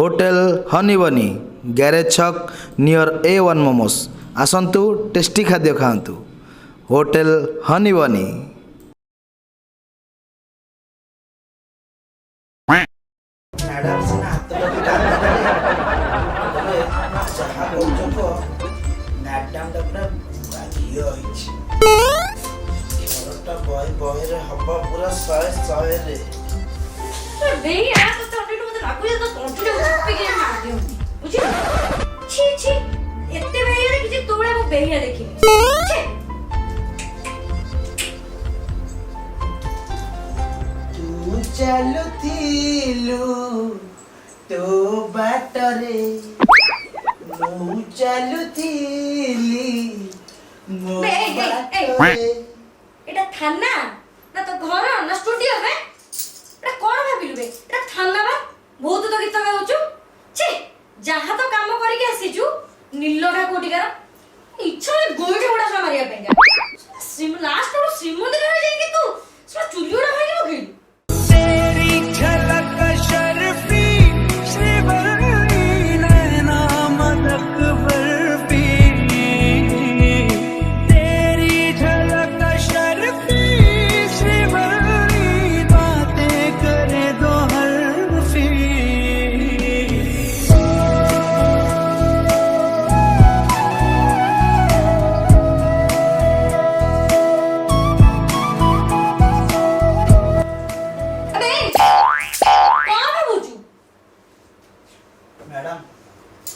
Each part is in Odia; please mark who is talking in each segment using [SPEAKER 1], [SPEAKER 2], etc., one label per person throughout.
[SPEAKER 1] ହୋଟେଲ ହନିବନି, ଗ୍ୟାରେଜ ଛକ, ନିୟର ଏ1 ମୋମୋସ୍। ଆସନ୍ତୁ, ଟେଷ୍ଟି ଖାଦ୍ୟ ଖାଆନ୍ତୁ, ହୋଟେଲ ହନିବନି। ମ୍ୟାଡ଼ାମ ସିନା ହାତଟାକୁ ଦାବିଦେଲେ, ତମେ ଯାହା କହୁଛ କୁହ, ମ୍ୟାଡ଼ାମଟା ପୁରା ଗୁଆ ଘିଅ ହେଇଛି। ଖେଳଟା ବହେ ବହେରେ ହବ, ପୁରା 100 100ରେ।
[SPEAKER 2] ବେହିଆ, ତୋତେ ଅନେଇଲୁ, ମତେ ଲାଗୁଛି ତୋ ତଣ୍ଟିଟାକୁ ଚିପିକି ମାରି ଦିଅନ୍ତି, ବୁଝିଲୁ? ଛି ଛି, ଏତେ ବେହିଆ ଦେଖିଛି, ତୋ ଭଳିଆ ମୁଁ ବେହିଆ ଦେଖିନି, ଛି।
[SPEAKER 1] ତୁ ଚାଲୁଥିଲୁ ତୋ ବାଟରେ, ମୁଁ ଚାଲୁଥିଲି ମୋ
[SPEAKER 2] ବେ, ଏଇ, ଏଇ, ଏଇ।
[SPEAKER 1] ବାଟରେ।
[SPEAKER 2] ଏଇଟା ଥାନା ନା ତୋ ଘର ନା ଷ୍ଟୁଡିଓ ବେ? ଏଟା କଣ ଭାବିଲୁ ବେ? ଏଟା ଥାନା ବା? ବହୁତ ତ ଗୀତ ଗାଉଛୁ। ଛି, ଯାହା ତ କାମ କରିକି ଆସିଛୁ, ନିଲଟା କୋଉଠିକାର, ଇଚ୍ଛା ହଉଛି ଗୋଇଠା ଗୁଡା ସବୁ ମାରିବା ପାଇଁକା। ଲାଷ୍ଟ ବେଳକୁ ଶ୍ରୀମନ୍ଦିରରେ ଯାଇକି ତୁ ଶଳା ଚୁଲି ଗୁଡା ଭାଙ୍ଗି ପକେଇଲୁ।
[SPEAKER 3] तेरी झलक अशरफी, श्रीवल्ली, नैना मलक बर्फी। तेरी झलक अशरफी, श्रीवल्ली, बातें करे दो हरफी।
[SPEAKER 2] ଆବେ, କଣ ଭାବୁଛୁ?
[SPEAKER 1] ମ୍ୟାଡ଼ାମ,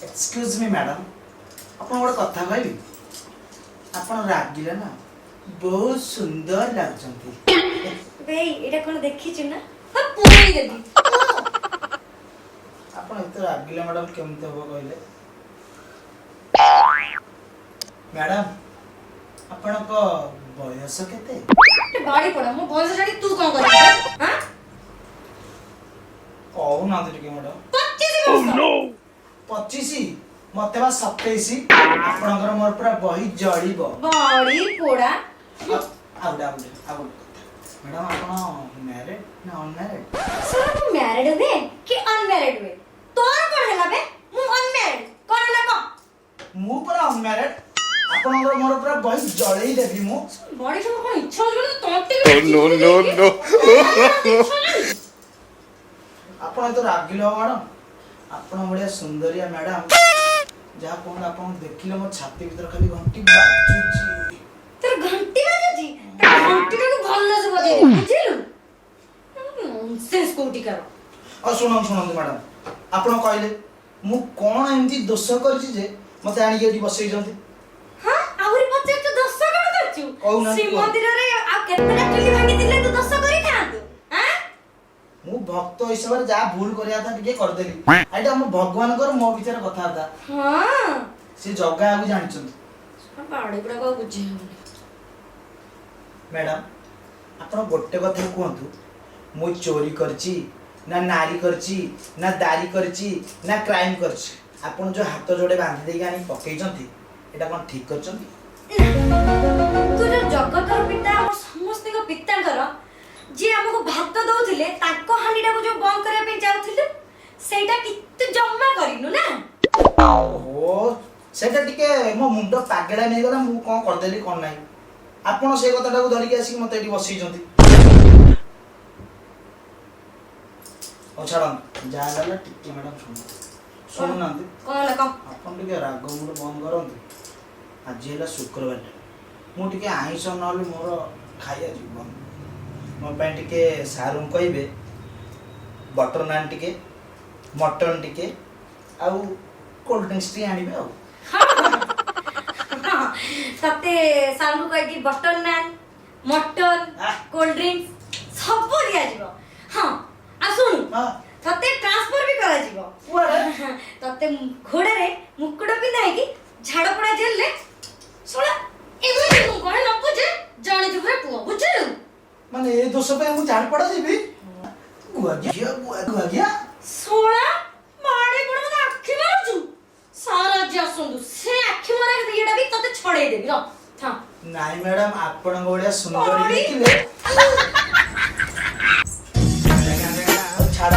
[SPEAKER 1] ଏକ୍ସକ୍ୟୁଜ୍ ମି ମ୍ୟାଡ଼ାମ, ଆପଣ ଗୋଟେ କଥା କହିବି? ଆପଣ ରାଗିଲେ ନା ବହୁତ ସୁନ୍ଦର ଲାଗୁଛନ୍ତି।
[SPEAKER 2] ବେ, ଏଇଟା କଣ ଦେଖିଛୁ ନା? ହଁ, ପୁରେଇ ଦେବି।
[SPEAKER 1] ଆପଣ ଏତେ ରାଗିଲେ ମ୍ୟାଡ଼ାମ, କେମିତି ହବ କହିଲେ? ମ୍ୟାଡ଼ାମ, ଆପଣଙ୍କ ବୟସ କେତେ?
[SPEAKER 2] ବାଡି ପଡା, ମୋ ବୟସ ଜାଣି ତୁ କଣ କରିବୁ? ହାଁ?
[SPEAKER 1] କହୁନାହାନ୍ତି ଟିକେ ମ୍ୟାଡ଼ାମ।
[SPEAKER 2] 25 ବର୍ଷ।
[SPEAKER 1] 25? ମତେ ବା 27। ଆପଣଙ୍କର ମୋର ପୁରା ବହି ଜଳିବ।
[SPEAKER 2] ବଡି ପୋଡା।
[SPEAKER 1] ଆଉ ଗୋଟେ, ଆଉ ଗୋଟେ, ଆଉ ଗୋଟେ କଥା ମ୍ୟାଡ଼ାମ, ଆପଣ ମ୍ୟାରେଡ୍ ନା ଅନମ୍ୟାରେଡ୍?
[SPEAKER 2] ଶୁଣ, ମୁଁ ମ୍ୟାରେଡ୍ ହୁଏ କି ଅନମ୍ୟାରେଡ୍ ହୁଏ, ତୋର କଣ ହେଲା ବେ? ମୁଁ ଅନମ୍ୟାରେଡ୍, କଣ ହେଲା କଣ?
[SPEAKER 1] ମୁଁ ପୁରା ଅନମ୍ୟାରେଡ୍। ଆପଣଙ୍କର ମୋର ପୁରା ବହି ଜଳେଇ ଦେବି ମୁଁ।
[SPEAKER 2] ବଡି ସବୁ କଣ ଇଚ୍ଛା ହଉଛି ବୋଲି ତଣ୍ଟି
[SPEAKER 4] No, no, no.
[SPEAKER 1] ଆପଣ ଏତେ ରାଗିଲେ ହବ ମ୍ୟାଡ଼ାମ? ଆପଣ ଭଳିଆ ସୁନ୍ଦରିଆ ମ୍ୟାଡ଼ାମ, ଯାହା କୁହନ୍ତୁ, ଆପଣଙ୍କୁ ଦେଖିଲେ ମୋ ଛାତି ଭିତରେ ଖାଲି ଘଣ୍ଟି ବାଜୁଛି।
[SPEAKER 2] ତୋର ଘଣ୍ଟି ବାଜୁଛି? ତୋର ଘଣ୍ଟିଟାକୁ ଭଲସେ ବଜେଇ ଦେ, ବୁଝିଲୁ? ନନସେନ୍ସ କୋଉଠିକାର।
[SPEAKER 1] ଆଉ ଶୁଣନ୍ତୁ, ଶୁଣନ୍ତୁ ମ୍ୟାଡ଼ାମ, ଆପଣ କହିଲେ ମୁଁ କଣ ଏମିତି ଦୋଷ କରିଛି ଯେ ମତେ ଆଣିକି ଏଠି ବସେଇଛନ୍ତି?
[SPEAKER 2] ହଁ, ଆହୁରି ପଚାରୁଛୁ ଦୋଷ କଣ କରିଛୁ?
[SPEAKER 1] କହୁନାହାନ୍ତି,
[SPEAKER 2] ଶ୍ରୀମନ୍ଦିରରେ ଆଉ କେତେଟା ଚୁଲି ଭାଙ୍ଗିଥିଲେ ତୁ ଦୋଷ କରିଥାନ୍ତୁ, ଆଁ?
[SPEAKER 1] ମୁଁ ଭକ୍ତ ହିସାବରେ ଯାହା ଭୁଲ କରିବା କଥା ଟିକେ କରିଦେଲି। ଏଇଟା ଆମ ଭଗବାନଙ୍କର ମୋ ଭିତରେ କଥାବାର୍ତ୍ତା। ସେ ଜଗା ଆକୁ ଜାଣିଛନ୍ତି।
[SPEAKER 2] ବାଡି ଗୁଡାକ ଆଉ ବୁଝି ହଉନି।
[SPEAKER 1] ମ୍ୟାଡ଼ାମ, ଆପଣ ଗୋଟେ କଥା କୁହନ୍ତୁ, ମୁଁ ଚୋରି କରିଛି ନା ନାରୀ କରିଛି ନା ଦାରି କରିଛି ନା କ୍ରାଇମ୍ କରିଛି? ଆପଣ ଯୋଉ ହାତ ଯୋଡ଼େ ବାନ୍ଧି ଦେଇକି ଆଣି ପକେଇଛନ୍ତି, ଏଇଟା କଣ ଠିକ କରିଛନ୍ତି?
[SPEAKER 2] ତୁ ଯୋଉ ଜଗତର ପିତା, ଆମ ସମସ୍ତଙ୍କ ପିତାଙ୍କର, ଯିଏ ଆମକୁ ଭାତ ଦଉଥିଲେ, ତାଙ୍କ ହାଣ୍ଡିଟାକୁ ଯୋଉ ବନ୍ଦ କରିବା ପାଇଁ ଯାଉଥିଲୁ, ସେଇଟା କି ତୁ ଜମା କରିନୁ ନା?
[SPEAKER 1] ଓହୋ, ସେଇଟା ଟିକେ ମୋ ମୁଣ୍ଡ ପାଗେଳା ନେଇଗଲା, ମୁଁ କଣ କରିଦେଲି କଣ ନାହିଁ। ଆପଣ ସେଇ କଥାଟାକୁ ଧରିକି ଆସିକି ମତେ ଏଠି ବସେଇଛନ୍ତି। ହଉ ଛାଡ଼ନ୍ତୁ, ଯାହା ହେଲା ଟିକେ ମ୍ୟାଡ଼ାମ, ଶୁଣନ୍ତୁ, ଶୁଣୁନାହାନ୍ତି?
[SPEAKER 2] କଣ ହେଲା କଣ?
[SPEAKER 1] ଆପଣ ଟିକେ ରାଗ ମୁଣ୍ଡ ବନ୍ଦ କରନ୍ତୁ। ଆଜି ହେଲା ଶୁକ୍ରବାର, ମୁଁ ଟିକେ ଆଇଁଷ ନହେଲେ ମୋର ଖାଇବା ଯିବନି। ମୋ ପାଇଁ ଟିକେ ସାରୁଙ୍କୁ କହିବେ ବଟର ନାନ୍ ଟିକେ, ମଟନ୍ ଟିକେ ଆଉ କୋଲ୍ଡ ଡ୍ରିଙ୍କସ୍ ଟିକେ ଆଣିବେ ଆଉ।
[SPEAKER 2] ହଁ, ତତେ ସାରଙ୍କୁ କହିକି butter naan, mutton, cold drinks ସବୁ ଦିଆଯିବ। ହଁ, ଆଉ ଶୁଣୁ, ତତେ ଟ୍ରାନ୍ସଫର ବି କରାଯିବ।
[SPEAKER 1] କୁଆଡ଼େ?
[SPEAKER 2] ତତେ ଘୋଡ଼ାରେ ମୁକୁଟ ପିନ୍ଧାଇକି ଝାଡ଼ପଡ଼ା ଜେଲରେ ଶୁଣ, ଏମିତି ମୁଁ କଣେ ନବୁ ଯେ ଜାଣିଥିବୁ ରେ ପୁଅ, ବୁଝିଲୁ?
[SPEAKER 1] ମାନେ ଏ ଦୋଷ ପାଇଁ ମୁଁ ଝାଡ଼ପଡ଼ା ଯିବି? ଗୁଆ ଘିଅ, ଗୁଆ, ଗୁଆ ଘିଅ।
[SPEAKER 2] ଶୋଳା, ମାଡ଼େ ପଡ଼, ମତେ ଆଖି ମାରୁଛୁ? ସାର୍ ଆଜି ଆସନ୍ତୁ, ସେ ଆଖି ମରା ଇଏଟା ବି ତତେ ଛଡେଇ ଦେବି, ର ହଁ।
[SPEAKER 1] ନାଇଁ ମ୍ୟାଡ଼ାମ, ଆପଣଙ୍କ ଭଳିଆ ସୁନ୍ଦରୀ
[SPEAKER 2] ବଡି।
[SPEAKER 1] ଦେଖିଲେ, ହଉ ଛାଡ଼,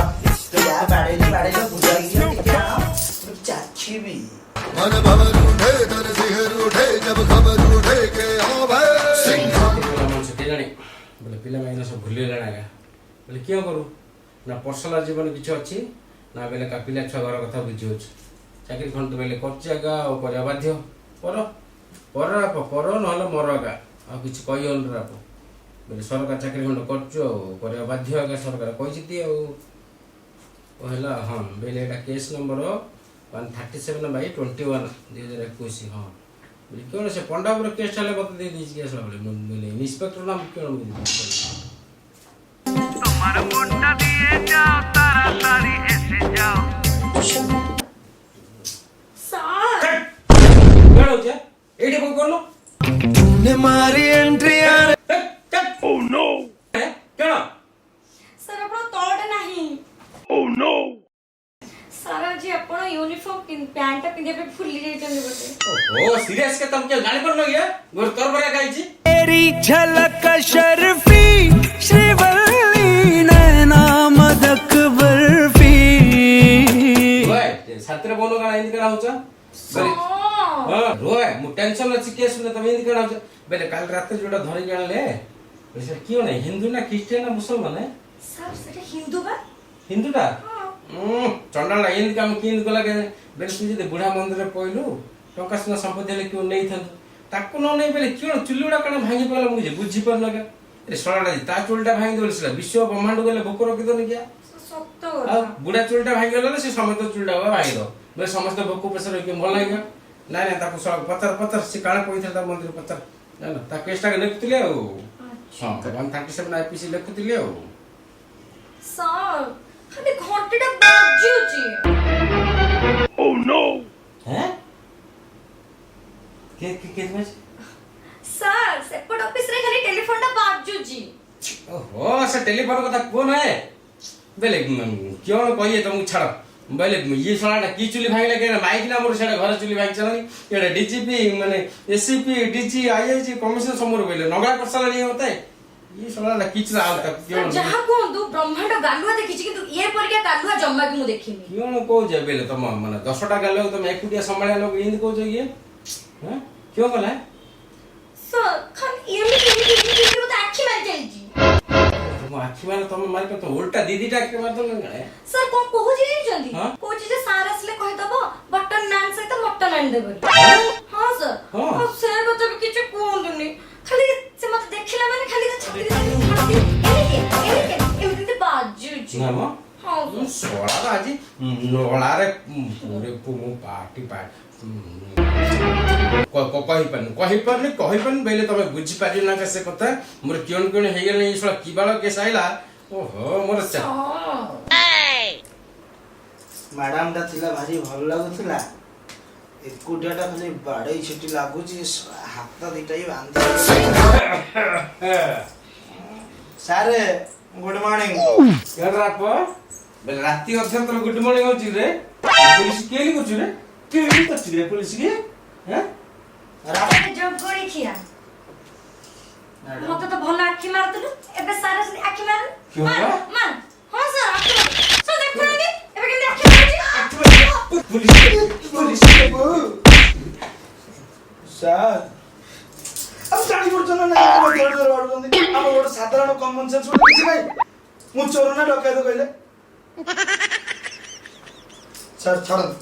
[SPEAKER 1] ଯାହା ବାଡ଼େଇଲେ ବାଡ଼େଇଲେ, ଗୁଆ ଘିଅ ଟିକେ। ଦେଖିବି।
[SPEAKER 4] मन भवर उठे, तन सिंह उठे, जब खबर उठे के आवे सिंह।
[SPEAKER 5] ପିଲା ମଣିଷ କେଜାଣି ବୋଲେ, ପିଲାମାନେ ସବୁ ଭୁଲିଗଲେଣି ଆଜ୍ଞା। ବୋଲେ କିଏ କରୁ ନା ପର୍ସନାଲ ଜୀବନ କିଛି ଅଛି ନା ବେଲେ କା ପିଲା ଛୁଆ ଘର କଥା ବୁଝି ହେଉଛି। ଚାକିରି ଖଣ୍ଡେ ବେଲେ କରୁଛି ଆଜ୍ଞା, ଆଉ କରିବା ବାଧ୍ୟ। କର କର ଆପ, କର, ନହେଲେ ମର ଆଜ୍ଞା। ଆଉ କିଛି କହିହଉନି ଆପ। ବୋଲେ ସରକାର ଚାକିରି ଖଣ୍ଡେ କରୁଛୁ ଆଉ କରିବା ବାଧ୍ୟ ଆଜ୍ଞା, ସରକାର କହିଛନ୍ତି ଆଉ। ଓ ହେଲା, ହଁ, ବେଲେ ଏଇଟା case number 137/21 2021। ହଁ, ବୋଲେ କ'ଣ ସେ ପଣ୍ଡାପୁର କେସ୍ ହେଲେ ମୋତେ ଦେଇଦେଇଛି କେସ୍ ବୋଲେ। ମୁଁ ବୋଲେ ଇନ୍ସପେକ୍ଟର ନାମ କ'ଣ ମୁଁ ଦେଇଦେଇଛି।
[SPEAKER 3] তোমার মনটা দিয়ে যাও, তাড়াতাড়ি এসে যাও।
[SPEAKER 2] ସାର୍।
[SPEAKER 5] କ'ଣ ହଉଛି ଏଇଠି? କ'ଣ କରୁନୁ?
[SPEAKER 3] तूने मारी एंट्री।
[SPEAKER 5] କ'ଣ?
[SPEAKER 2] ସାର୍, ଆପଣ ତଳଟା ନାହିଁ। ସାର୍, ଆଜି ଆପଣ ୟୁନିଫର୍ମ ପ୍ୟାଣ୍ଟଟା ପିନ୍ଧିବା ପାଇଁ ଭୁଲି ଯାଇଛନ୍ତି ବୋଧେ।
[SPEAKER 5] ଓ ସିରିୟସ୍ କେ ତମେ କେବେ ଜାଣିପାରୁନ କି ଗୋଟେ ତରବରିଆ ଗାଇଛି।
[SPEAKER 3] तेरी झलक शर्फी श्रीवल्ली, नैना मदक बर्फी।
[SPEAKER 5] ରୁହେ, ସାଥିରେ ବୋନ କାଣା ଏମିତି କାଣା ହଉଛ?
[SPEAKER 2] ସାର୍।
[SPEAKER 5] ହଁ, ରୁହେ, ମୁଁ ଟେନସନ ଅଛି କେସ୍ ଶୁଣେ, ତମେ ଏମିତି କାଣା ହଉଛ? ବେଲେ କାଲି ରାତିରେ ଯୋଉଟା ଧରିକି ଆଣିଲେ, ବେଲେ ସେଟା କିଏ ନା ହିନ୍ଦୁ ନା ଖ୍ରୀଷ୍ଟିଆନ ନା ମୁସଲମାନ?
[SPEAKER 2] ସାର୍, ସେଟା ହିନ୍ଦୁ ବା।
[SPEAKER 5] ହିନ୍ଦୁଟା?
[SPEAKER 2] ହଁ।
[SPEAKER 5] ଚଣ୍ଡାଳ ଏମିତି କାମ କେମିତି କଲା କେଜାଣି? ବେଲେ ତୁ ଯଦି ବୁଢା ମନ୍ଦିରରେ ପଇଲୁ, ଟଙ୍କା ସୁନା ସମ୍ପତ୍ତି ହେଲେ କିଏ ନେଇଥାନ୍ତୁ, ତାକୁ ନ ନେଇ ବେଲେ କିଣ ଚୁଲି ଗୁଡା କାଣ ଭାଙ୍ଗି ପଡ଼ିଲା, ମୁଁ କିଛି ବୁଝିପାରୁନ କା। ଏ ଶଳାଟା ତା ଚୁଲିଟା ଭାଙ୍ଗି ଦେଲେ ସେଟା ବିଶ୍ୱ ବ୍ରହ୍ମାଣ୍ଡ ଗଲେ ଭୋକ ରଖିଦନି କିଆ?
[SPEAKER 2] ସତ
[SPEAKER 5] ଆଉ
[SPEAKER 2] କଥା।
[SPEAKER 5] ବୁଢା ଚୁଲିଟା ଭାଙ୍ଗିଗଲା, ସେ ସମସ୍ତ ଚୁଲିଟା ଭାଙ୍ଗିଦବ ବୋଲେ ସମସ୍ତେ ଭୋକ ଉପାସ ରହିକି ଭଲ ଲାଗିବ? ନାଇଁ ନାଇଁ, ତାକୁ ଶଳା ପଚାର ପଚାର, ସେ କାଣା କହିଥିଲା ତା ମନ୍ଦିର ପଚାର। ଜାଣିଲ, ତା କେସଟା ଲେଖୁଥିଲି ଆଉ। ହଁ, 137 ଆଇପିସି ଲେଖୁଥିଲି ଆଉ।
[SPEAKER 2] ସାର୍, ଖାଲି ଘଣ୍ଟିଟା ବାଜୁଛି।
[SPEAKER 5] ହେଁ, କେ କେ କେ ବାଜେ?
[SPEAKER 2] ସାର୍, ସେପଟ ଅଫିସରେ ଖାଲି ଟେଲିଫୋନଟା ବାଜୁଛି।
[SPEAKER 5] ଓହୋ, ସେ ଟେଲିଫୋନ କଥା କୁହ ନା ବେଲେ କଣ କହିବେ ତମକୁ, ଛାଡ଼। ବୋଇଲେ ଇଏ ଶଳାଟା କି ଚୁଲି ଭାଙ୍ଗିଲା କି ମାଇକ୍ ନା ମୋର ସେଟା ଘରେ ଚୁଲି ଭାଙ୍ଗି ଚାଲାଣି। ଏଇଟା ଡିଜିପି ମାନେ ଏସିପି, ଡିଜି, ଆଇଆଇଜି, କମିଶନର ସମୂହ ବୋଇଲେ ନଗା କରିସାରିଲାଣି ମତେ। ଇଏ ଶଳାଟା କି ଚୁଲା ଆଉ ତାକୁ
[SPEAKER 2] ସାର୍,
[SPEAKER 5] କଣ
[SPEAKER 2] ଯାହା କୁହନ୍ତୁ, ବ୍ରହ୍ମାଣ୍ଡ ଗାଲୁଆ ଦେଖିଛି, କିନ୍ତୁ ଇଏ ପରିକା ଗାଲୁଆ ଜମା ବି ମୁଁ ଦେଖିନି।
[SPEAKER 5] କଣ କହୁଛ ବେଲେ? ତମ ମାନେ 10ଟା ଗାଲୁଆକୁ ତମେ ଏକୁଟିଆ ସମ୍ଭାଳିବା ଲୋକ, ଏମିତି କହୁଛ ଇଏ? ହଁ, କିଏ କଲା?
[SPEAKER 2] ସାର୍, ଖାଲି ଏମିତି ଏମିତି ଏମିତି ଏମିତି ମତେ ଆଖି ମାରି ଚାଲିଛି।
[SPEAKER 5] ତମ ଆଖି ମାନେ ତମେ ମାରି ତମ ଓଲଟା ଦି ଦିଟା ଆଖି ମାରିଦଲ କାଳେ।
[SPEAKER 2] ସାର୍, କଣ କହୁଛି ଜାଣିଛନ୍ତି?
[SPEAKER 5] ହଁ?
[SPEAKER 2] କହୁଛି ଯେ ସାର୍ ଆସିଲେ କହିଦବ ବଟର ନାନ୍ ସହିତ ମଟନ ଆଣିଦେବ ବୋଲି। ହଁ ସାର୍।
[SPEAKER 5] ହଁ।
[SPEAKER 2] ଆଉ ସେ କଥା ବି କିଛି କୁହନ୍ତୁନି, ଖାଲି ସେ ମତେ ଦେଖିଲା ମାନେ ଖାଲି ତା ଛାତି ଛାତି ଏମିତି ଏମିତି ଏମିତି ଏମିତି ବାଜୁଛି।
[SPEAKER 5] ନା ମ।
[SPEAKER 2] ହଁ।
[SPEAKER 5] ମୁଁ ଶଳାର ଆଜି ନଳାରେ ପୁରେ ମୁଁ ପାଟି କହିପାରୁନି, କହିପାରୁନି, କହିପାରୁନି। ବେଲେ ତମେ ବୁଝିପାରିବ ନା ସେ କଥା, ମୋର କିଣ କିଣ ହେଇଗଲାଣି। ଏଇ ଶଳା କିବାଳ କେସ୍ ଆଇଲା। ଓହୋ, ମୋର
[SPEAKER 1] ମ୍ୟାଡ଼ାମଟା ଥିଲା, ଭାରି ଭଲ ଲାଗୁଥିଲା। ଏକୁଟିଆଟା ଖାଲି ବାଡ଼େଇ ଛିଟି ଲାଗୁଛି, ହାତ ଦିଟା ବି ବାନ୍ଧି। Sir, good morning.
[SPEAKER 5] କେଣ ରାପ ବେଲେ ରାତି ଅଧରେ ତୋର ଗୁଡ୍ ମର୍ଣ୍ଣିଂ ହଉଛି ରେ? ପୋଲିସ କିଏ କରୁଛୁ ରେ? କିଏ କରୁଛୁ ରେ ପୋଲିସ କିଏ? ହେଁ?
[SPEAKER 2] ଯୋଗୁଳି ଖିଆ, ମତେ ତ ଭଲ ଆଖି ମାରୁଥିଲୁ, ଏବେ ସାର୍ ଆସିଲେ ଆଖି ମାରୁ।
[SPEAKER 5] କିଏ
[SPEAKER 2] ମାର
[SPEAKER 5] ହେଲା?
[SPEAKER 2] ମାର। ହଁ ସାର୍, ଆଖି ମାର। ସାର୍, ଦେଖୁନାହାନ୍ତି ଏବେ କେମିତି ଆଖି ମାରୁଛି।
[SPEAKER 5] Police, police.
[SPEAKER 1] ସାର୍, ଆଉ ଜାଣିପାରୁଛ ନା ନାଇଁ, ଆପଣ ଧରି ଧରି ବାଡୁଛନ୍ତି। ଆମ ଗୋଟେ ସାଧାରଣ କମନ ସେନ୍ସ ଗୋଟେ କିଛି ନାହିଁ। ମୁଁ ଚୋର ନା ଡକାୟତ କହିଲେ? ସାର୍, ଛାଡ଼ନ୍ତୁ।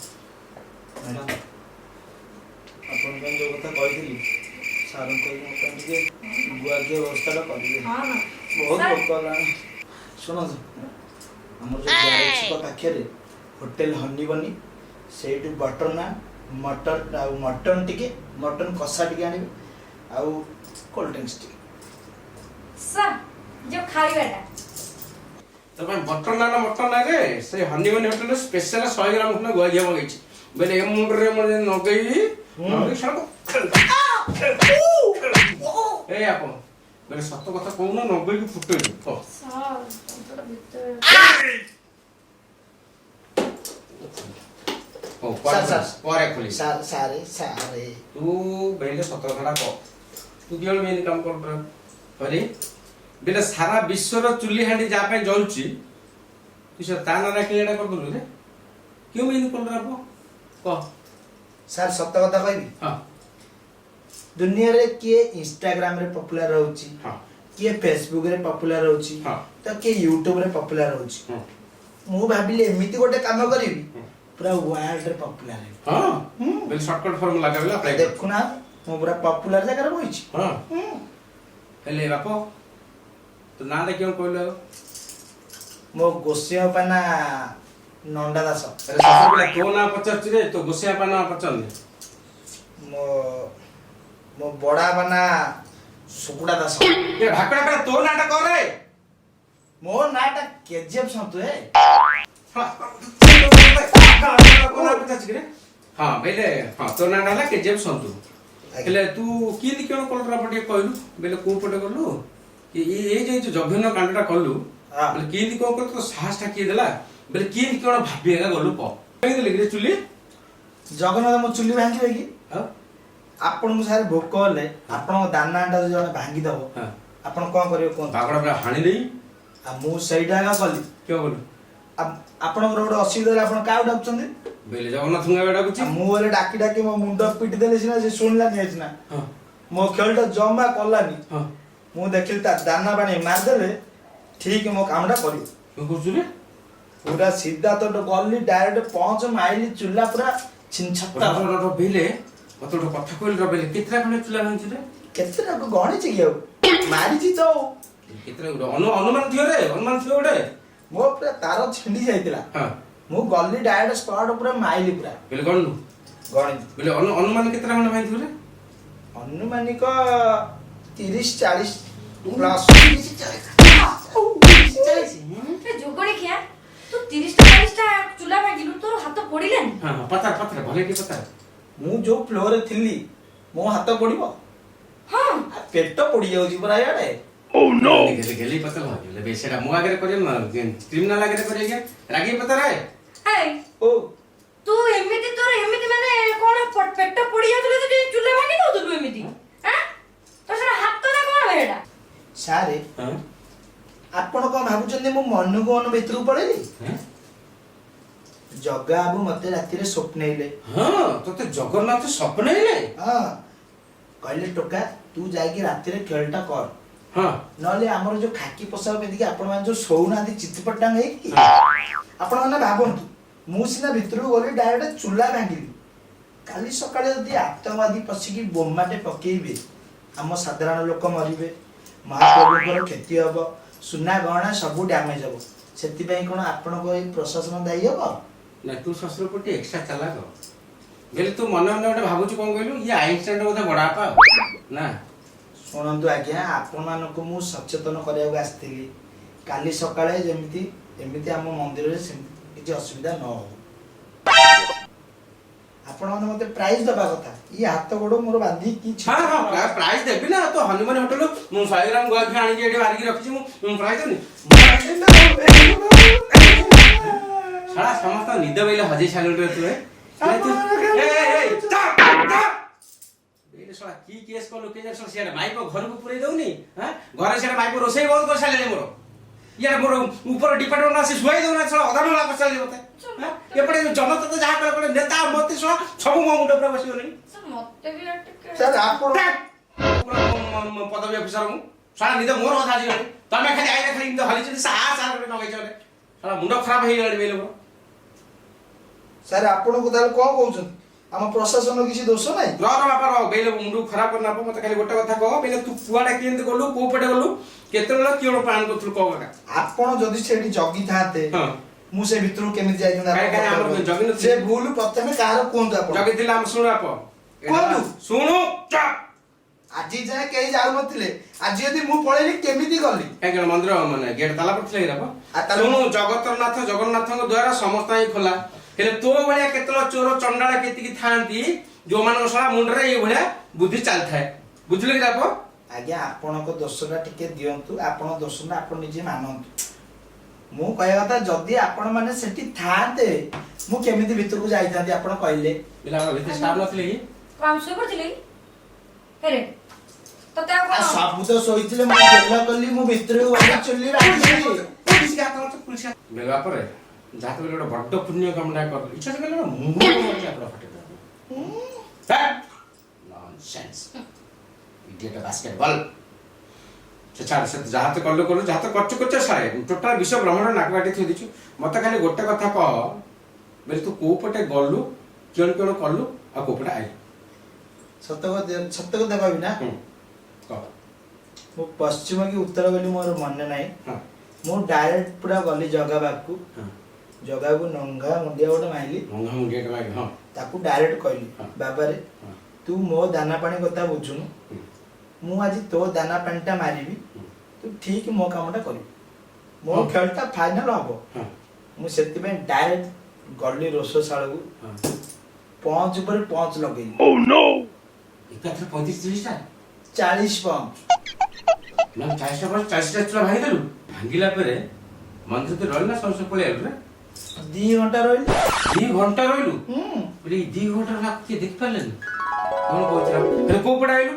[SPEAKER 1] ମ୍ୟାଡ଼ାମ, ଆପଣଙ୍କ ପାଇଁ ଯୋଉ କଥା କହିଥିଲି, ସାର୍ଙ୍କୁ କହିକି ମୋ ପାଇଁ ଟିକେ ଗୁଆ ଘିଅ ବ୍ୟବସ୍ଥାଟା କରିବେ।
[SPEAKER 2] ହଁ ହଁ।
[SPEAKER 1] ବହୁତ
[SPEAKER 2] ସାର୍।
[SPEAKER 1] ଭୋକ ହେଲାଣି। ଶୁଣନ୍ତୁ, ଆମର ଯୋଉ ଗ୍ୟାରେଜ ଛକ ପାଖରେ ହୋଟେଲ ହନିବନି, ସେଇଠୁ ବଟର ନାନ୍, ମଟର ଆଉ ମଟନ ଟିକେ, ମଟନ କଷା ଟିକେ ଆଣିବେ ଆଉ କୋଲ୍ଡ ଡ୍ରିଙ୍କସ୍ ଟିକେ।
[SPEAKER 2] ସାର୍, ଯୋଉ ଖାଇବାଟା
[SPEAKER 5] ତୋ ପାଇଁ ବଟର ନାନ, ମଟନ ନାରେ ସେ ହନିବନି ହୋଟେଲରେ ସ୍ପେଶାଲ 100 ଗ୍ରାମ ଖଣ୍ଡେ ଗୁଆ ଘିଅ ମଗେଇଛି। ବୋଇଲେ ଏ ମୁଣ୍ଡରେ ମୁଁ ଯେମିତି ନଗେଇବି ନଗେଇ ଶଳାକୁ। ଏ ଆପଣ ବୋଇଲେ ସତ କଥା କହୁନ, ନଗେଇକି ଫୁଟେଇବି କହ।
[SPEAKER 2] ସାର୍, ତଣ୍ଟିଟା ଭିତରେ।
[SPEAKER 5] ହଉ, ପରେ।
[SPEAKER 1] Sir, sir.
[SPEAKER 5] ପରେ ଖୋଲିବି।
[SPEAKER 1] ସାର୍, ସାରେ, ସାରେ।
[SPEAKER 5] ତୁ ବେଲେ ସତ କଥାଟା କହ, ତୁ କିଅଣ ଏମିତି କାମ କରୁଛୁ ହରି? ବେଲେ ସାରା ବିଶ୍ୱର ଚୁଲି ହାଣ୍ଡି ଯାହା ପାଇଁ ଜଳୁଛି, ତୁ ସେ ତା ନାଁ ଡାକିଲେ ଏଇଟା କରିଦେଲୁ ରେ? କେଉଁ ଏମିତି କଲୁ ରେ? କହ।
[SPEAKER 1] ସାର୍, ସତ କଥା କହିବି?
[SPEAKER 5] ହଁ।
[SPEAKER 1] ଦୁନିଆରେ କିଏ ଇନଷ୍ଟାଗ୍ରାମରେ ପପୁଲାର ରହୁଛି, କିଏ ଫେସବୁକରେ ପପୁଲାର ରହୁଛି, ତ କିଏ ୟୁଟ୍ୟୁବରେ ପପୁଲାର ରହୁଛି। ମୁଁ ଭାବିଲି ଏମିତି ଗୋଟେ କାମ କରିବି, ପୁରା ୱାର୍ଲଡରେ ପପୁଲାର ହେବି।
[SPEAKER 5] ବେଲେ ସର୍ଟକଟ ଫର୍ମୁଲା ଲଗାବିଲେ ଆପ୍ଲାଏ।
[SPEAKER 1] ଦେଖୁନା, ମୁଁ ପୁରା ପପୁଲାର ଜାଗାରେ ବଇଛି।
[SPEAKER 5] ହେଲେ ବାପ, ତୋ ନାଁଟା କେଉଁ କହିଲୁ ଆଉ?
[SPEAKER 1] ମୋ ଗୋସିଆ ବାପା ନା ନଣ୍ଡା ଦାସ।
[SPEAKER 5] ଆରେ ଶ୍ୱଶୁର ପିଲା, ତୋ ନାଁ ପଚାରୁଛି ରେ, ତୋ ଗୋସିଆ ବାପା ନାଁ ପଚାରୁନି।
[SPEAKER 1] ମୋ ମୋ ବଡ ବାପା ନା ସୁକୁଟା ଦାସ।
[SPEAKER 5] ଏ ଭାକଡା ପିଲା, ତୋ ନାଁଟା କରେ।
[SPEAKER 1] ମୋ ନାଁଟା କେଜିଏଫ ସନ୍ତୁ ହେ।
[SPEAKER 5] ହଁ ବେଲେ, ହଁ, ତୋ ନାଁଟା ହେଲା କେଜିଏଫ ସନ୍ତୁ। ହେଲେ ତୁ କେମିତି କଣ କଲୁ ବାପ, ଟିକେ କହିଲୁ। ବେଲେ କୋଉ ପଟେ ଗଲୁ କି ଏଇ ଯୋଉ ଜଘନ୍ୟ କାଣ୍ଡଟା କଲୁ? ବେଲେ କେମିତି କଣ କଲୁ? ତୋ ସାହସଟା କିଏ ଦେଲା? ବେଲେ କେମିତି କଣ ଭାବି ଏକା ଗଲୁ କହ। ଭାଙ୍ଗିଦେଲି କି ରେ ଚୁଲି?
[SPEAKER 1] ଜଗନ୍ନାଥ, ମୋ ଚୁଲି ଭାଙ୍ଗିବେ କି?
[SPEAKER 5] ଆଉ?
[SPEAKER 1] ଆପଣଙ୍କୁ ସାର୍ ଭୋକ ହେଲେ ଆପଣଙ୍କ ଦାନା ଟା ଯଦି ଜଣେ ଭାଙ୍ଗିଦବ, ଆପଣ କଣ କରିବେ କୁହନ୍ତୁ?
[SPEAKER 5] ବାଗଡା ପୁରା ହାଣି ଦେଇ।
[SPEAKER 1] ଆଉ ମୁଁ ସେଇଟା ଏକା କଲି।
[SPEAKER 5] କିଏ କଲୁ?
[SPEAKER 1] ଆପଣଙ୍କର ଗୋଟେ ଅସୁବିଧା ହେଲେ ଆପଣ କାହାକୁ ଡାକୁଛନ୍ତି?
[SPEAKER 5] ବେଲେ ଜଗନ୍ନାଥଙ୍କୁ ଏକା ଡାକୁଛି।
[SPEAKER 1] ଆଉ ମୁଁ ହେଲେ ଡାକି ଡାକି ମୋ ମୁଣ୍ଡ ପିଟି ଦେଲେ ସିନା, ସେ ଶୁଣିଲାନି ସିନା। ମୋ ଖେଳଟା ଜମା କଲାନି। ମୁଁ ଦେଖିଲି ତା ଦାନା ପାଣି ମାରିଦେଲେ ଠିକ ମୋ କାମଟା କରିବ।
[SPEAKER 5] କଣ କରୁଛୁ ରେ?
[SPEAKER 1] ପୁରା ସିଧା ତ ଗଲି, ଡାଇରେକ୍ଟ ପହଞ୍ଚ ମାଇଲି, ଚୁଲା ପୁରା ଛିନଛତା।
[SPEAKER 5] ର, ର, ର, ବେଲେ ମତେ ଗୋଟେ କଥା କହିଲୁ ର। ବେଲେ କେତେଟା ଖଣ୍ଡେ ଚୁଲା ଭାଙ୍ଗିଛୁ ରେ?
[SPEAKER 1] କେତେଟା ଗଣିଛି କି ଆଉ, ମାରିଛି ତ ଆଉ।
[SPEAKER 5] କେତେଟା ଗୋଟେ ଅନୁମାନ ଥିବ ରେ, ଅନୁମାନ ଥିବ ଗୋଟେ।
[SPEAKER 1] ମୋ ପୁରା ତାର ଛିଣ୍ଡି ଯାଇଥିଲା। ମୁଁ ଗଲି ଡାଇରେକ୍ଟ ସ୍ପଟ, ପୁରା ମାଇଲି ପୁରା।
[SPEAKER 5] ବେଲେ ଗଣନୁ?
[SPEAKER 1] ଗଣିଛି।
[SPEAKER 5] ବେଲେ ଅନୁମାନ କେତେଟା ଖଣ୍ଡେ ଭାଙ୍ଗିଥିବ ରେ?
[SPEAKER 1] ଅନୁମାନିକ 30-40 ପ୍ଲସ୍।
[SPEAKER 2] ଏ ଯୋଗଣୀ ଖିଆ, ତୁ 30ଟା 40ଟା ଚୁଲା ଭାଙ୍ଗିଲୁ, ତୋର ହାତ ପୋଡ଼ିଲାନି?
[SPEAKER 5] ହଁ ହଁ ପଚାର ପଚାର, ଭଲ ଟିକେ ପଚାର।
[SPEAKER 1] ମୁଁ ଯୋଉ ଫ୍ଲୋରରେ ଥିଲି, ମୋ ହାତ ପୋଡ଼ିବ? ଆ, ପେଟ ପୋଡି ଯାଉଛି ପୁରା ଇଆଡେ।
[SPEAKER 5] ଗେଲି ଗେଲି ପଚାର। ହେଲେ ବେ ସେଟା ମୋ ଆଗରେ କରିବ ନା କ୍ରିମିନାଲ ଆଗରେ କରିବ? ରାଗି ପଚାରେ।
[SPEAKER 2] ଏଇ,
[SPEAKER 1] ଓ।
[SPEAKER 2] ତୁ ଏମିତି, ତୋର ଏମିତି ମାନେ କଣ ପେଟ ପୋଡି ଯାଉଥିଲା, ତୁ ଯାଇ ଚୁଲା ଭାଙ୍ଗି ଦଉଥିଲୁ ଏମିତି? ଆଁ, ତୋର ସେଟା ହାତ ନା କଣ ବେ ଏଟା?
[SPEAKER 1] ସାରେ, ଆପଣ କଣ ଭାବୁଛନ୍ତି ମୁଁ ମନକୁ ମନ ଭିତରକୁ ପଳେଇଲି? ଜଗା ବାବୁ ମତେ ରାତିରେ ସ୍ୱପ୍ନେଇଲେ।
[SPEAKER 5] ହଁ, ତତେ ଜଗନ୍ନାଥ ସ୍ୱପ୍ନେଇଲେ?
[SPEAKER 1] ହଁ, କହିଲେ, ଟୋକା, ତୁ ଯାଇକି ରାତିରେ ଖେଳଟା କର, ନହେଲେ ଆମର ଯୋଉ ଖାକି ପୋଷାକ ପିନ୍ଧିକି ଆପଣମାନେ ଯୋଉ ଶୋଉନାହାନ୍ତି ଚିତିପଟାଙ୍ଗ ହେଇକି, ଆପଣମାନେ ଭାବନ୍ତୁ, ମୁଁ ସିନା ଭିତରକୁ ଗଲି, ଡାଇରେକ୍ଟ ଚୁଲା ଭାଙ୍ଗିଲି, କାଲି ସକାଳେ ଯଦି ଆତଙ୍କବାଦୀ ପଶିକି ବୋମାଟେ ପକେଇବେ, ଆମ ସାଧାରଣ ଲୋକ ମରିବେ, ମହାପ୍ରଭୁଙ୍କର କ୍ଷତି ହବ, ସୁନା ଗହଣା ସବୁ ଡ୍ୟାମେଜ ହବ। ସେଥିପାଇଁ କଣ ଆପଣଙ୍କ ଏଇ ପ୍ରଶାସନ ଦାୟୀ ହବ?
[SPEAKER 5] ନା, ତୁ ଶ୍ୱଶୁର ପଟି ଏକ୍ସଟ୍ରା ଚାଲାକ। ବେଲେ ତୁ ମନେ ମନେ ଗୋଟେ ଭାବୁଛୁ କଣ କହିଲୁ, ଇଏ ଆଇନଷ୍ଟାଇନ ବୋଧେ ବଡ ବାପା ଆଉ ନା?
[SPEAKER 1] ଶୁଣନ୍ତୁ ଆଜ୍ଞା, ଆପଣମାନଙ୍କୁ ମୁଁ ସଚେତନ କରିବାକୁ ଆସିଥିଲି। କାଲି ସକାଳେ ଯେମିତି ଏମିତି ଆମ ମନ୍ଦିରରେ ସେମିତି କିଛି ଅସୁବିଧା ନ ହଉ। ଆପଣମାନେ ମତେ ପ୍ରାଇଜ ଦବା କଥା। ଇଏ ହାତ ଗୋଡ ମୋର ବାନ୍ଧିକି
[SPEAKER 5] ହଁ ହଁ ପ୍ରାଇଜ ଦେବି ନା। ତ ହନୁମାନ ହୋଟେଲ ମୁଁ 100 ଗ୍ରାମ ଗୁଆ ଘିଅ ଆଣିକି ଏଠି ବାହାରିକି ରଖିଛି। ମୁଁ ପ୍ରାଇଜ ଦେନି? ଶଳା, ସମସ୍ତ ନିଦ ବେଲେ ହଜେଇ ସାରିଲୁ ରେ ତୁ। ଏ ଏ, ଏ, ଚା, ଚା। ଏଇଟା ଶଳା କି କେସ୍ କଲୁ କେଜାଣି। ଶଳା, ସିଆଡେ ମାଇପ ଘରକୁ ପୁରେଇ ଦଉନି। ହାଁ, ଘରେ ସିଆଡେ ମାଇପ ରୋଷେଇ ବନ୍ଦ କରିସାରିଲେଣି ମୋର। ଇଆଡେ ମୋର ଉପର ଡିପାର୍ଟମେଣ୍ଟ ଆସି ଶୁଆଇ ଦଉନାହାନ୍ତି। ଶଳା ଅଧା ନଳା କରିସାରିଲେ ମତେ। ହାଁ? ଏପଟେ ଜନତା ତ ଯାହା କଲେ କଲେ, ନେତା ମତେ ଶଳା ସବୁ ମୋ ମୁଣ୍ଡ ଉପରେ ବସିଗଲେଣି।
[SPEAKER 2] ସାର୍, ମତେ ବି ଆଉ ଟିକେ
[SPEAKER 1] ସାର୍, ଆପଣ
[SPEAKER 5] ପୁରା ପଦବୀ ଅଫିସର ମୁଁ। ଶଳା ନିଦ ମୋର କଥା ଆଜିକାଲି। ତମେ ଖାଲି ଆଇଲେ ଖାଲି ନିଦ ହଲିଛନ୍ତି, ସା ସା କରି ନଗେଇଛ। ଶଳା ମୁଣ୍ଡ ଖରାପ ହେଇଗଲାଣି ବେଲେ ମୋର।
[SPEAKER 1] ସାର୍, ଆପଣଙ୍କୁ ତାହେଲେ କଣ କହୁଛନ୍ତି, ଆମ ପ୍ରଶାସନ କିଛି ଦୋଷ ନାହିଁ?
[SPEAKER 5] ର ର ବାପା ର, ବେଲେ ମୁଣ୍ଡକୁ ଖରାପ କରିନା ବାପା। ମତେ ଖାଲି ଗୋଟେ କଥା କହ, ବେଲେ ତୁ କୁଆଡେ କେମିତି ଗଲୁ, କୋଉ ପଟେ ଗଲୁ, କେତେବେଳେ କିଅଣ ପ୍ଲାନ୍ କରୁଥିଲୁ, କହ କାକା।
[SPEAKER 1] ଆପଣ ଯଦି ସେଇଠି ଜଗିଥାନ୍ତେ, ମୁଁ ସେ ଭିତରକୁ କେମିତି ଯାଇଥାନ୍ତି?
[SPEAKER 5] କାଇଁ,
[SPEAKER 1] ଆପଣ
[SPEAKER 5] କାଇଁ, ଆମର
[SPEAKER 1] ପଚାରନ୍ତୁ।
[SPEAKER 5] ଜଗି ନଥିଲି।
[SPEAKER 1] ସେ ଭୁଲ ପ୍ରଥମେ କାହାର କୁହନ୍ତୁ ଆପଣ।
[SPEAKER 5] ଜଗିଥିଲା ଆମ। ଶୁଣୁ ବାପ।
[SPEAKER 1] କୁହନ୍ତୁ।
[SPEAKER 5] ଶୁଣୁ, ଚୁପ୍।
[SPEAKER 1] ଆଜି ଯାଏ କେହି ଯାଉନଥିଲେ, ଆଜି ଯଦି ମୁଁ ପଳେଇଲି, କେମିତି ଗଲି?
[SPEAKER 5] କାହିଁକି ମନ୍ଦିର ମାନେ ଗେଟ୍ ତାଲା ପଡିଥିଲା କି ବାପ?
[SPEAKER 1] ଆଉ ତାହେଲେ-
[SPEAKER 5] ଶୁଣୁ, ଜଗତର ନାଥ ଜଗନ୍ନାଥଙ୍କ ଦ୍ଵାରା ସମସ୍ତ ହିଁ ଖୋଲା। ହେଲେ ତୋ ଭଳିଆ କେତେବେଳେ ଚୋର ଚଣ୍ଡାଳ କେତିକି ଥାଆନ୍ତି, ଯୋଉମାନଙ୍କ ଶଳା ମୁଣ୍ଡରେ ଏଇଭଳିଆ ବୁଦ୍ଧି ଚାଲିଥାଏ, ବୁଝିଲୁ କି ବାପ?
[SPEAKER 1] ଆଜ୍ଞା, ଆପଣଙ୍କ ଦୋଷଟା ଟିକେ ଦିଅନ୍ତୁ। ଆପଣ ଦୋଷ ନା, ଆପଣ ନିଜେ ମାନନ୍ତୁ। ମୁଁ କହିବା କଥା, ଯଦି ଆପଣ ମାନେ ସେଠି ଥାଆନ୍ତେ, ମୁଁ କେମିତି ଭିତରକୁ ଯାଇଥାନ୍ତି, ଆପଣ କହିଲେ?
[SPEAKER 5] ପିଲା ଭିତରେ ଷ୍ଟାଫ୍ ନଥିଲେ କି?
[SPEAKER 2] କଣ ଆମେ ଶୋଇପଡିଥିଲେ କି? ହେରେ, ତତେ ଆଉ
[SPEAKER 1] ଆଉ
[SPEAKER 2] କଣ
[SPEAKER 1] ସବୁ ତ ଶୋଇଥିଲେ, ମୁଁ ଗେଲ କଲି, ମୁଁ ଭିତରକୁ ଗଲି, ଚୁଲି ଭାଙ୍ଗିଲି।
[SPEAKER 5] ବେଲା ପରେ ଯାହା ତ ଗୋଟେ ବଡ ପୁଣ୍ୟ କାମଟା କର ଇଚ୍ଛା ତ କଲେ ମୁହଁ ଫଟେଇ। Nonsense, idiot basketball. ସେ ଛାଡ଼, ସେ ଯାହା ତ କଲୁ କଲୁ, ଯାହା ତ କରୁଛୁ କରୁଛୁ, ସାଏ ଟୋଟାଲ ବିଶ୍ୱ ବ୍ରହ୍ମାଣ୍ଡ ନାକ କାଟି ଥୋଇ ଦେଇଛୁ। ମତେ ଖାଲି ଗୋଟେ କଥା କହ ବୋଲେ, ତୁ କୋଉ ପଟେ ଗଲୁ, କେଉଁ କେଉଁ କଲୁ ଆଉ କୋଉ ପଟେ ଆଇଲୁ?
[SPEAKER 1] ସତ କଥା, ସତ କଥା କହିବି ନା?
[SPEAKER 5] ହୁଁ, କହ।
[SPEAKER 1] ମୁଁ ପଶ୍ଚିମ କି ଉତ୍ତର ବୋଲି ମୋର ମନେ ନାହିଁ। ମୁଁ ଡାଇରେକ୍ଟ ପୁରା ଗଲି ଜଗା ପାଖକୁ। ଜଗାକୁ ନଙ୍ଘା ମୁଣ୍ଡିଆ ଗୋଟେ ମାଇଲି।
[SPEAKER 5] ନଙ୍ଘା ମୁଣ୍ଡିଆଟେ ମାଇଲି, ହଁ।
[SPEAKER 1] ତାକୁ ଡାଇରେକ୍ଟ କହିଲି, ବାବାରେ, ତୁ ମୋ ଦାନା ପାଣି କଥା ବୁଝୁନୁ। ମୁଁ ଆଜି ତୋ ଦାନା ପାଣିଟା ମାରିବି। ତୁ ଠିକ ମୋ କାମଟା କରିବୁ, ମୋ ଖେଳଟା ଫାଇନାଲ ହବ। ମୁଁ ସେଥିପାଇଁ ଡାଇରେକ୍ଟ ଗଲି ରୋଷଶାଳକୁ, ପଞ୍ଚ ଉପରେ ପଞ୍ଚ ଲଗେଇଲି।
[SPEAKER 5] ଏକାଥରେ 35 30ଟା?
[SPEAKER 1] 40 ପଞ୍ଚ।
[SPEAKER 5] ନା, 40ଟା ପରେ 40ଟା ଚୁଲା ଭାଙ୍ଗିଦେଲୁ। ଭାଙ୍ଗିଲା ପରେ ମନ୍ଦିର ତ ରହିଲୁ ନା ସମସ୍ତେ ପଳେଇ ଆଇଲୁ ରେ?
[SPEAKER 1] 2 ଘଣ୍ଟା ରହିଲି।
[SPEAKER 5] 2 ଘଣ୍ଟା ରହିଲୁ?
[SPEAKER 1] ହୁଁ।
[SPEAKER 5] ବୋଲେ ଏଇ 2 ଘଣ୍ଟା ରହିଲା, କିଏ ଦେଖିପାରିଲେନି? କଣ କହୁଛୁ? ହେଲେ କୋଉ ପଟେ ଆଇଲୁ?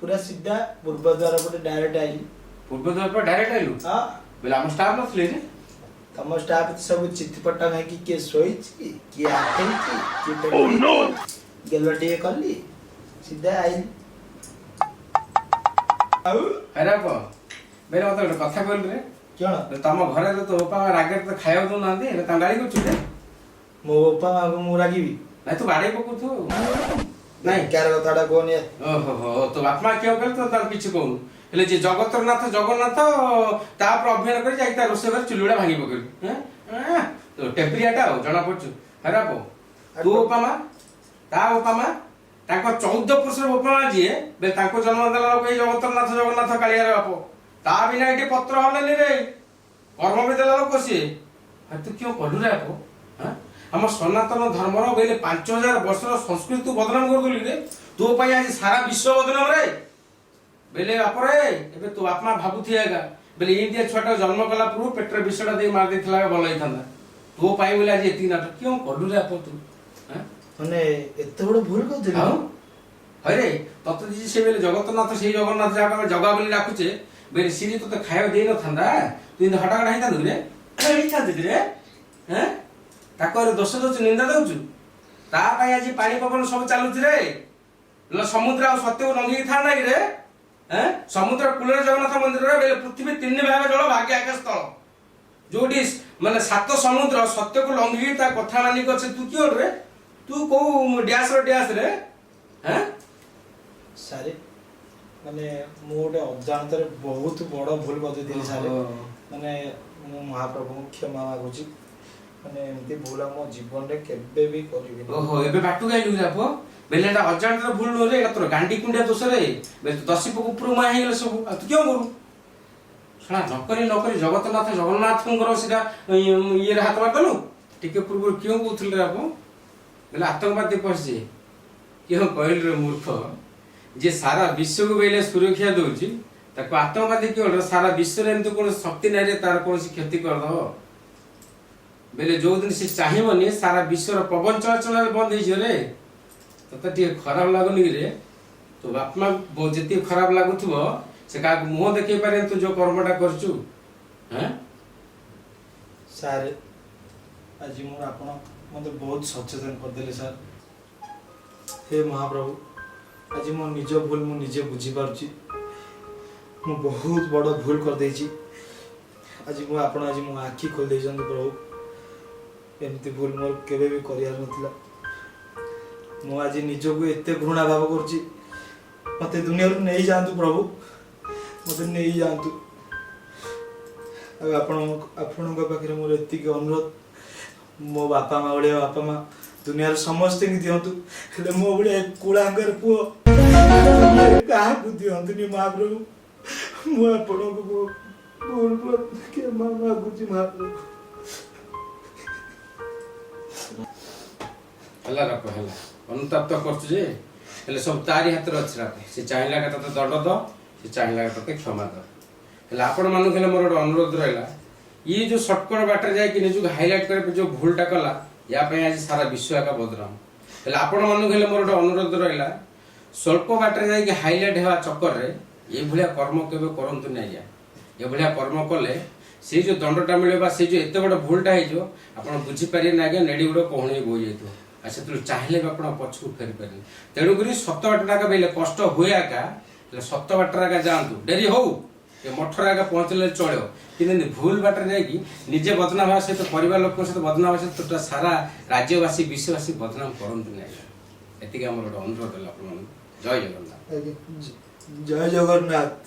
[SPEAKER 1] ପୁରା ସିଧା ପୂର୍ବ ଦ୍ୱାର ପଟେ ଡାଇରେକ୍ଟ ଆଇଲି।
[SPEAKER 5] ପୂର୍ବ ଦ୍ୱାର ପରେ ଡାଇରେକ୍ଟ ଆଇଲୁ?
[SPEAKER 1] ହଁ।
[SPEAKER 5] ବୋଲେ ଆମ ଷ୍ଟାଫ ନଥିଲେ ଯେ?
[SPEAKER 1] ତମ ଷ୍ଟାଫ ସବୁ ଚିତିପଟା ହେଇକି କିଏ ଶୋଇଛି, କିଏ ଆଠେଇଛି, କିଏ ପେଟେଇଛି। ଗେଲ ଟିକେ କଲି, ସିଧା ଆଇଲି ଆଉ।
[SPEAKER 5] ଆରେ ବାପ, ବେଲେ ମତେ ଗୋଟେ କଥା କହିଲୁ ରେ।
[SPEAKER 1] କଣ?
[SPEAKER 5] ବୋଲେ ତମ ଘରେ ତ ତୋ ବାପା ମା ରାଗରେ ତ ଖାଇବାକୁ ଦଉନାହାନ୍ତି, ହେଲେ ତାଙ୍କୁ ଗାଳି କରୁଛୁ ରେ?
[SPEAKER 1] ମୋ ବାପା ମାଙ୍କୁ ମୁଁ ରାଗିବି?
[SPEAKER 5] ନାଇଁ, ତୁ ବାଡେଇ ପକଉଥିବୁ ନାଇଁ?
[SPEAKER 1] ବେକାର କଥାଟା କୁହନି।
[SPEAKER 5] ଓହୋ ହୋ, ତୋ ବାପା ମା କେଉଁ କଲେ ତ ତାଙ୍କୁ କିଛି କହୁନୁ, ହେଲେ ଯିଏ ଜଗତର ନାଥ ଜଗନ୍ନାଥ ତାପରେ ଅଭିନୟ କରି ଯାଇକି ତା ରୋଷେଇ ଘରେ ଚୁଲି ଗୁଡା ଭାଙ୍ଗି ପକେଇଲୁ। ଏଁ? ଏଁ? ତୋ ଟେମ୍ପରିଆଟା ଆଉ ଜଣା ପଡୁଛୁ। ଆରେ ବାପ, ତୋ ବାପା ମା, ତା ବାପା ମା, ତାଙ୍କ 14 ପୁରୁଷର ବାପା ମା ଯିଏ, ବେ ତାଙ୍କୁ ଜନ୍ମ ଦେଲା ଲୋକ ଏଇ ଜଗତର ନାଥ ଜଗନ୍ନାଥ କାଳିଆର ବାପ, ତା ବିନା ଏଠି ପତ୍ର ହଲେନି ରେ। କର୍ମ ବି ଦେଲା ଲୋକ ସିଏ। ଆରେ ତୁ କିଓଁ କଲୁ ରେ ବାପ? ହାଁ? ଆମ ସନାତନ ଧର୍ମର ବୋଇଲେ 5000 ବର୍ଷର ସଂସ୍କୃତି ତୁ ବଦନାମ କରିଦେଲୁ ରେ। ତୋ ପାଇଁ ଆଜି ସାରା ବିଶ୍ୱ ବଦନାମ ରେ। ବେଲେ ବାପରେ, ଏବେ ତୋ ବାପା ମା ଭାବୁଥିବେ ଏକା, ବେଲେ ଏମିତିଆ ଛୁଆଟା ଜନ୍ମ କଲା ପୂର୍ବରୁ ପେଟରେ ବିଷଟା ଦେଇ ମାରି ଦେଇଥିଲା ଭଲ ହେଇଥାନ୍ତା। ତୋ ପାଇଁ ବୋଲେ ଆଜି ଏତିକି ନାଟକ। କିଓଁ କଲୁ ରେ ବାପ ତୁ? ହାଁ?
[SPEAKER 1] ମାନେ ଏତେ ବଡ ଭୁଲ କରିଦେଲି?
[SPEAKER 5] ଆଉ ହଇରେ, ତତେ ଯଦି ସେ ବେଲେ ଜଗତନାଥ, ସେଇ ଜଗନ୍ନାଥ ଯାହାକୁ ଆମେ ଜଗା ବୋଲି ଡାକୁଛେ, ବେଲେ ସିଏ ଯଦି ତୋତେ ଖାଇବାକୁ ଦେଇନଥାନ୍ତା, ତୁ ଏମିତି ହଟାକଟା ହେଇଥାନ୍ତୁ କିରେ? ହେଇଥାନ୍ତୁ କିରେ? ହେଁ, ତାକୁ ଆହୁରି ଦୋଷ ଦଉଛୁ, ନିନ୍ଦା ଦଉଛୁ। ତା ପାଇଁ ଆଜି ପାଣି ପବନ ସବୁ ଚାଲୁଛି ରେ। ହେଲେ ସମୁଦ୍ର ଆଉ ସତ୍ୟକୁ ଲଙ୍ଘିକି ଥାନ୍ତା କିରେ? ହେଁ, ସମୁଦ୍ର କୂଳରେ ଜଗନ୍ନାଥ ମନ୍ଦିରରେ ବେଲେ ପୃଥିବୀ ତିନି ଭାଗ ଜଳ, ଭାଗ୍ୟ ଆକାଶ ସ୍ଥଳ, ଯୋଉଠି ମାନେ ସାତ ସମୁଦ୍ର ସତ୍ୟକୁ ଲଙ୍ଘିକି ତା କଥା ମାନିକି ଅଛି, ତୁ କିଏ ରେ? ତୁ କୋଉ ଡ୍ୟାସ ର ଡ୍ୟାସ ରେ? ହେଁ?
[SPEAKER 1] ସାରେ, ମାନେ ମୁଁ ଗୋଟେ ଅଜାଣତରେ ବହୁତ ବଡ ଭୁଲ କରିଦେଇଥିଲି ସାରେ। ମାନେ ମୁଁ ମହାପ୍ରଭୁଙ୍କୁ କ୍ଷମା ମାଗୁଛି, ମାନେ ଏମିତି ଭୁଲ ଆଉ ମୋ ଜୀବନରେ କେବେ ବି କରିବିନି।
[SPEAKER 5] ଓହୋ, ଏବେ ବାଟକୁ ଆଇଲୁ କି ପୁଅ? ବେଲେ ଏଟା ଅଜାଣତରେ ଭୁଲ ନୁହେଁ ରେ, ଏଟା ତୋର ଗାଣ୍ଡି କୁଣ୍ଡିଆ ଦୋଷରେ। ବେଲେ ତୁ ଦଶି ପୋକ ଉପରୁ ମାଆ ହେଇଗଲେ ସବୁ। ଆଉ ତୁ କିଓଁ କରୁ ଶୁଣା ନକରି ନକରି ଜଗତନାଥ ଜଗନ୍ନାଥଙ୍କର ସେଟା ଇଏରେ ହାତ ମାରିଦେଲୁ। ଟିକେ ପୂର୍ବରୁ କିଓଁ କହୁଥିଲୁ ରେ ବାପୁ? ବେଲେ ଆତଙ୍କବାଦୀ ପଶିଛି। କିଓଁ କହିଲୁ ରେ ମୂର୍ଖ? ଯିଏ ସାରା ବିଶ୍ୱକୁ ବେଲେ ସୁରକ୍ଷା ଦଉଛି, ତାକୁ ଆତଙ୍କବାଦୀ କିଓଁ? ସାରା ବିଶ୍ୱରେ ଏମିତି କୌଣସି ଶକ୍ତି ନାହିଁ ରେ ତାର କୌଣସି କ୍ଷତି କରିଦବ। ବେଲେ ଯୋଉଦିନ ସେ ଚାହିଁବନି, ସାରା ବିଶ୍ୱର ପବନ ଚଳାଚଳ ବନ୍ଦ ହେଇଯିବ ରେ। ତତେ ଟିକେ ଖରାପ ଲାଗୁନି କି ରେ? ତୋ ବାପା ମା ଯେତିକି ଖରାପ ଲାଗୁଥିବ, ସେ କାହାକୁ ମୁହଁ ଦେଖେଇ ପାରିବେନି, ତୁ ଯୋଉ କର୍ମଟା କରୁଛୁ। ହେଁ?
[SPEAKER 1] ସାର୍, ଆଜି ମୋର ଆପଣ ମୋତେ ବହୁତ ସଚେତନ କରିଦେଲେ ସାର୍। ହେ ମହାପ୍ରଭୁ, ଆଜି ମୋ ନିଜ ଭୁଲ ମୁଁ ନିଜେ ବୁଝିପାରୁଛି। ମୁଁ ବହୁତ ବଡ଼ ଭୁଲ କରିଦେଇଛି। ଆଜି ମୁଁ ଆପଣ ଆଜି ମୋ ଆଖି ଖୋଲି ଦେଇଛନ୍ତି ପ୍ରଭୁ। ଏମିତି ଭୁଲ ମୋର କେବେ ବି କରିବାର ନଥିଲା। ମୁଁ ଆଜି ନିଜକୁ ଏତେ ଘୃଣା ଭାବ କରୁଛି। ମୋତେ ଦୁନିଆରୁ ନେଇଯାଆନ୍ତୁ ପ୍ରଭୁ, ମୋତେ ନେଇଯାଆନ୍ତୁ। ଆଉ ଆପଣଙ୍କ ପାଖରେ ମୋର ଏତିକି ଅନୁରୋଧ, ମୋ ବାପା ମା ଭଳିଆ ବାପା ମା ଦୁନିଆର ସମସ୍ତଙ୍କୁ ଦିଅନ୍ତୁ, ହେଲେ ମୋ ଭଳିଆ କୁଳାଙ୍ଗର ପୁଅ ଦୁନିଆରେ କାହାକୁ ଦିଅନ୍ତୁନି ମହାପ୍ରଭୁ। ମୁଁ ଆପଣଙ୍କୁ ଭୁଲ ଭୁଲ କ୍ଷମା ମାଗୁଛି ମହାପ୍ରଭୁ।
[SPEAKER 5] ହେଲା ରାପ, ହେଲା। ଅନୁତାପ ତ କରୁଛୁ ଯେ, ହେଲେ ସବୁ ତାରି ହାତରେ ଅଛି ରାପ। ସେ ଚାହିଁଲା ତତେ ଦଣ୍ଡ ଦ, ସେ ଚାହିଁଲା ତତେ କ୍ଷମା ଦ। ହେଲେ ଆପଣମାନଙ୍କୁ ହେଲେ ମୋର ଗୋଟେ ଅନୁରୋଧ ରହିଲା, ଇଏ ଯୋଉ ସର୍ଟକଟ ବାଟରେ ଯାଇକି ନିଜକୁ ହାଇଲାଇଟ୍ କରିବା ପାଇଁ ଯୋଉ ଭୁଲଟା କଲା, ୟା ପାଇଁ ଆଜି ସାରା ବିଶ୍ୱ ଏକା ବଦନାମ। ହେଲେ ଆପଣମାନଙ୍କୁ ହେଲେ ମୋର ଗୋଟେ ଅନୁରୋଧ ରହିଲା, ସ୍ୱଳ୍ପ ବାଟରେ ଯାଇକି ହାଇଲାଇଟ୍ ହେବା ଚକ୍କରରେ ଏଇଭଳିଆ କର୍ମ କେବେ କରନ୍ତୁନି ଆଜ୍ଞା। ଏଭଳିଆ କର୍ମ କଲେ ସେଇ ଯୋଉ ଦଣ୍ଡଟା ମିଳିବ ବା ସେଇ ଯୋଉ ଏତେ ବଡ଼ ଭୁଲଟା ହେଇଯିବ, ଆପଣ ବୁଝିପାରିବେନି ଆଜ୍ଞା। ନେଡ଼ି ଗୁଡ଼ କହୁଣି ବୋହି ଯାଇଥିବ। ଆଉ ସେତେବେଳେ ଚାହିଁଲେ ବି ଆପଣ ପଛକୁ ଫେରିପାରିବେନି। ତେଣୁକରି ସତ ବାଟଟା ଆକା ବେଲେ କଷ୍ଟ ହୁଏ ଆକା, ହେଲେ ସତ ବାଟରେ ଆକା ଯାଆନ୍ତୁ, ଡେରି ହଉ, ଏ ମଠରେ ଆକା ପହଞ୍ଚିଲେ ଚଳିବ। କିନ୍ତୁ ଏମିତି ଭୁଲ ବାଟରେ ଯାଇକି ନିଜେ ବଦନାମ ହେବା ସହିତ, ପରିବାର ଲୋକଙ୍କ ସହିତ ବଦନାମ ହେବା ସହିତ ଟୋଟାଲ ସାରା ରାଜ୍ୟବାସୀ, ବିଶ୍ୱବାସୀ ବଦନାମ କରନ୍ତୁନି ଆଜ୍ଞା। ଏତିକି ଆମର ଗୋଟେ ଅନୁରୋଧ ହେଲା ଆପଣମାନଙ୍କୁ। ଜୟ ଜଗନ୍ନାଥ।
[SPEAKER 1] ଆଜ୍ଞା, ଜୟ ଜଗନ୍ନାଥ।